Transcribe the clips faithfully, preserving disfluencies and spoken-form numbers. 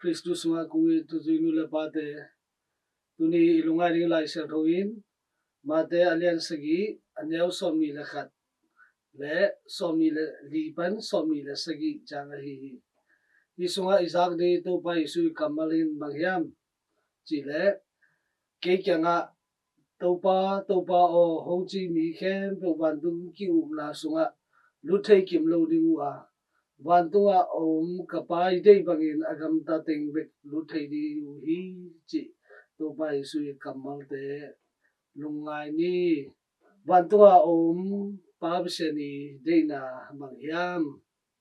Khristu sungah kong it u zi nu le pate, tuni i lungngai ding Lai Siangtho in Mate a lian sagih, a neu sawmnih le khat le sawmnih le li pan sawmnih le sagih ciang ahi hi. Hi sungah i zak ding Topa Jesu i kammal in bang hiam cih leh, kei kiangah, "Topa, Topa aw," hong ci mi khempeuh vantung ki-ukna sungah lut thei kim lo ding uh a, vantungah a om ka Pa i deih bangin a gamta teng bek lut thei ding uh hi, cih Topa Jesu i kammalte lungngai ni. Vantungah a om Pa Pasian i deihna bang hiam?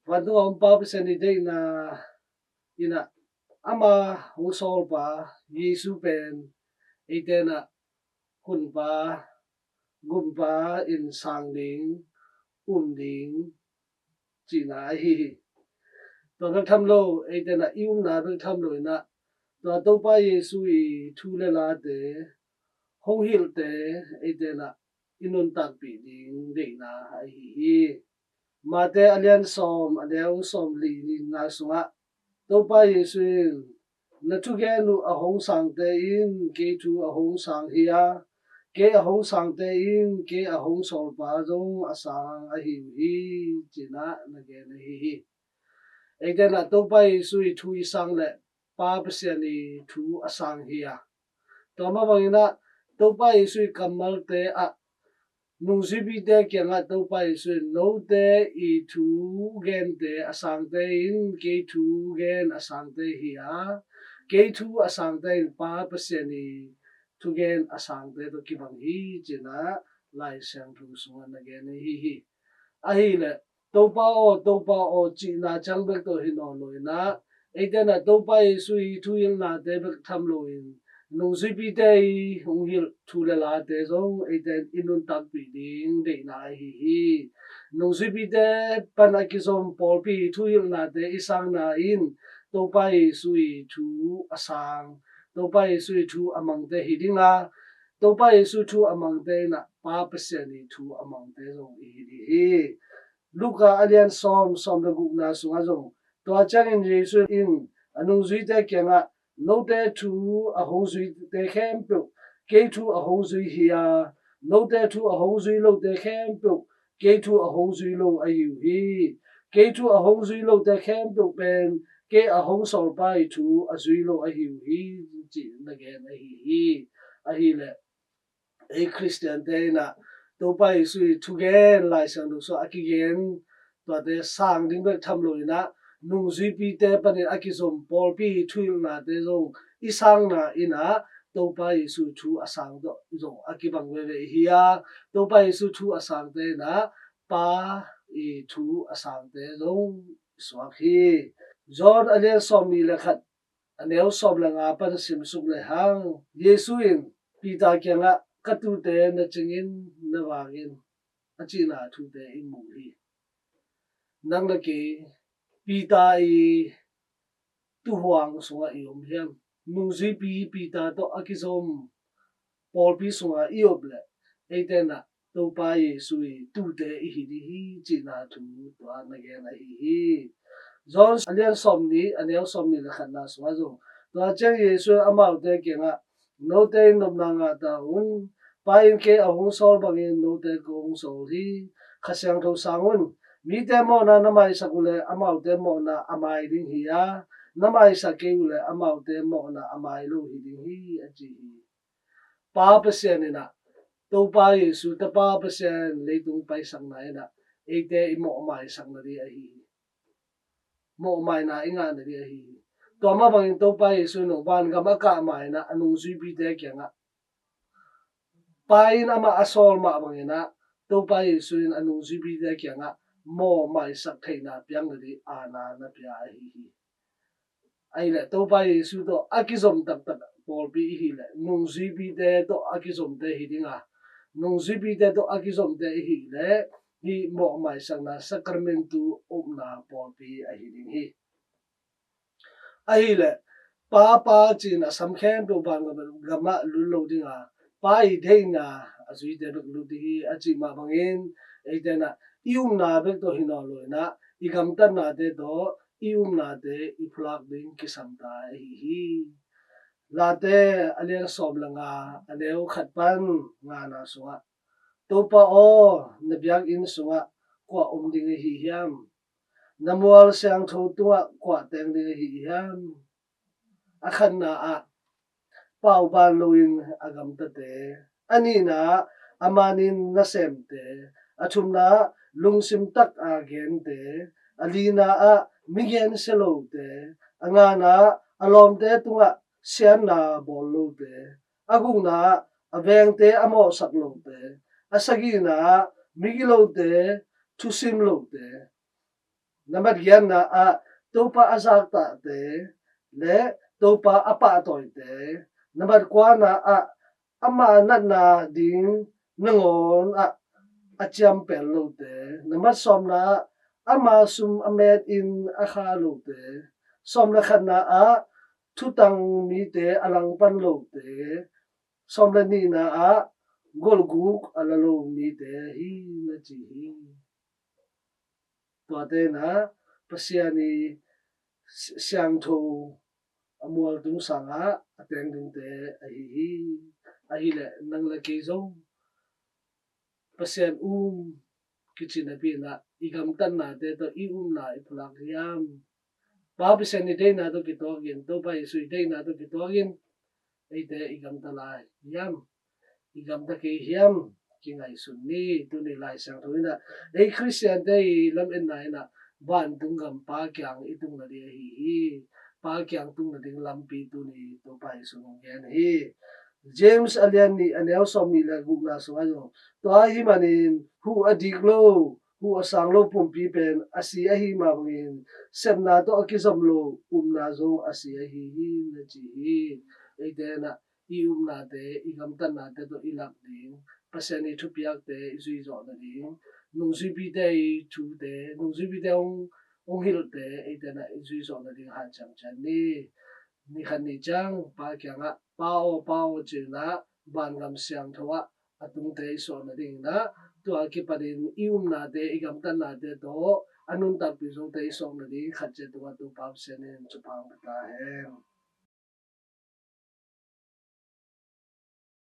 Vantungah a om Pa Pasian i deihna in ah, ama hong sawlpa Jesu pen eite in ah hunpa, gumpa in sang ding, um ding cihna ahi hi. Tua bek tham lo, eite in ah i umna bek tham lo in ah, tua Topa Jesu i thu le late, hong hilhte, eite in ah i nuntakpih ding deihna ahi hi. Mate a lian sawm, a neu sawmli le lina sungah Topa Jesu in, "Na thugen uh a hong sangte in kei thu a hong sang hi a, kei a hong sangte in kei a hong sawlpa zong a sang ahi uh hi," ci-in ah na gen ahi hi. Eite in ah Topa Jesu i thu i sang leh Pa Pasian i thu a sang hi a, tua mah bangin ah Topa Jesu i kammalte ah nungzuipite kiangah Topa Jesu in, "Note i thu gente a sangte in kei thu gen a sangte hi a, kei thu a sangte in Pa Pasian i thu gen a sangte tawh kibang hi," ci-in ah Lai Siangtho sungah na gen ahi hi. Ahileh, "Topa aw, Topa aw," cihna ciang bek tawh hi nawn lo in ah, eite in ah Topa Jesu i thuhilhnate bek tham loin, nungzuipite i hong hilh thu le late zong eite in i nuntakpih ding deihna ahi hi. Nungzuipite pan a kizom pawlpi i thuhilhnate i sangna in Topa Jesu i thu a sang, Topa Jesu i thu a mangte hi ding a, Topa Jesu thu a mangte in ah Pa Pasian i thu a mangte zong i hi ding hi. Luka a lian sawm, sawm le gukna sungah zong, tua ciangin Jesu in a nungzuite kiangah, "Note thu a hong zuite khempeuh kei thu a hong zui hi a, note thu a hong zui lote khempeuh kei thu a hong zui lo ahi uh hi. Kei thu a hong zui lote khempeuh pen kei a hong sawlpa i thu a zui lo ahi uh hi," ci-in na gen ahi hi. Ahileh, ei Khristiante in ah Topa Jesu i thugen Lai Siangtho sungah a kigen tuate sang ding bek tham lo in ah, nungzuipite panin a kizom pawlpi i thuhilhnate zong i sangna in ah Topa Jesu thu a sang tawh zong a kibang veve hi a, Topa Jesu thu a sangte in ah Pa i thu a sangte zong i suak hi. John a lian sawmnih le khat, a neu sawm le nga pan simsuk le hang, Jesu in Peter kiangah, "Ka tuute na cingin, na vangin," a cihna thute i mu hi. Nang le kei Peter i tuhuang sungah i om hiam? Nungzuipi Peter tawh a kizom pawlpi sungah i om leh, eite in ah Topa Jesu i tuute i hi ding hi cihna thu tua na gen ahi hi. John a lian sawmnih, a neu sawmnih le khatna sungah zong, tua ciang Jesu in amaute kiangah, "Note in nopna ngah ta un. Pa in kei a hong sawl bangin note kong sawl hi. Kha Siangtho sang un. Mite mawhna na maisak uh leh amaute mawhna a mai ding hi a, na maisak kei uh leh amaute mawhna a mai lo hi ding hi," a ci hi. Pa Pasian in ah, Topa Jesu Tapa Pasian leitung paisakna in ah, eite i mawhmaisakna ding ahi hi. Mawhmaina i ngahna ding ahi hi. Tua mah bangin Topa Jesu in ah vangam a kah ma in ah a nungzuipite kiangah, Pa in amah a sawl mah bangin ah, Topa Jesu in a nungzuipite kiangah mawhmaisak theihna piakna ding aana na pia ahi hi. Ahileh Topa Jesu tawh a kizom taktak pawlpi i hih leh, nungzuipite tawh a kizomte hi ding a, nungzuipite tawh a kizomte i hih leh, hih mawhmaisakna sakramentu upna pawlpi ahi ding hi. Ahileh, Pa, Pa ci-in a sam khempeuh vangam ah lut lo ding a, Pa i deihna a zuite bek lut ding hi a cih mah bangin, eite in ah i umna bek tawh hi nawn lo in ah, i gamtatnate tawh, i upnate i phulak ding kisam ta ahi hi. Late a lian sawm le nga, a neu khat pan ngana sungah, Topa aw, na biakinn sungah kua om ding ahi hiam? Na mual siangtho tungah kua teng ding ahi hiam? A khatna ah, pauban loin a gamtate. A nihna ah, a manin nasemte. A thumna ah, lungsim tak a gente. A lina ah, migen sia lote. A ngana ah, a lawmte tungah siatna bawl lote. A gukna ah, a vengte a mawhsak lote. A sagihna ah, migilote, thusim lote. Nambat giatna ah, Topa a zaktahte le Topa a pahtawite. Nambat kuana ah, ama natna ding nangawn ah a ciampel lote. Nambat sawmna ah, ama sum a metin a kha lote. Sawm le khatna ah, thutang mite a langpan lote. Sawm le nihna ah, golguk a la lo mite hi, na ci hi. Tuate na Pasian i si-, siangtho a mual tung sangah a teng dingte ahi hi. Ahileh nang le kei zong Pasian um kici napi-in ah i gamtatnate tawh i upna i phulak hiam? Pa Pasian i deihna tawh kituakin, Topa Jesu i deihna tawh kituakin, eite i gamta lai hiam? I gamta kei hiam? Kingaihsun ni. Tuni Lai Siangtho in ah, ei Khristiante i lametna in ah, vantung gam Pa kiang i tung nading ahi hi. Pa kiang tung nading lampi tuni Topa Jesu in hong gen hi. James a lian nih, a neu sawmnih le gukna sungah zong, tua ahih manin huh a dik lo, huh a sang lo pumpi pen a si ahih mah bangin, sepna tawh a kizom lo upna zong a si ahi hi, na ci hi. Eite na i upnate, i gamtatnate tawh i lak ding, Pasian i thupiakte i zui zawh nading, nungzuipite i thute, nungzuipite hong, hong hilhte, eite na i zui zawh nading hanciam ciat ni. Ni khat ni ciang Pa kiangah, Pa aw, Pa aw, ci-in ah vangam siangtho ah a tungte i suah nading in ah, tua kipanin i upnate, i gamtatnate tawh a nuntakpih zote i suah nading khat ciat tungah Topa Pasian in thupha hong pia ta hen.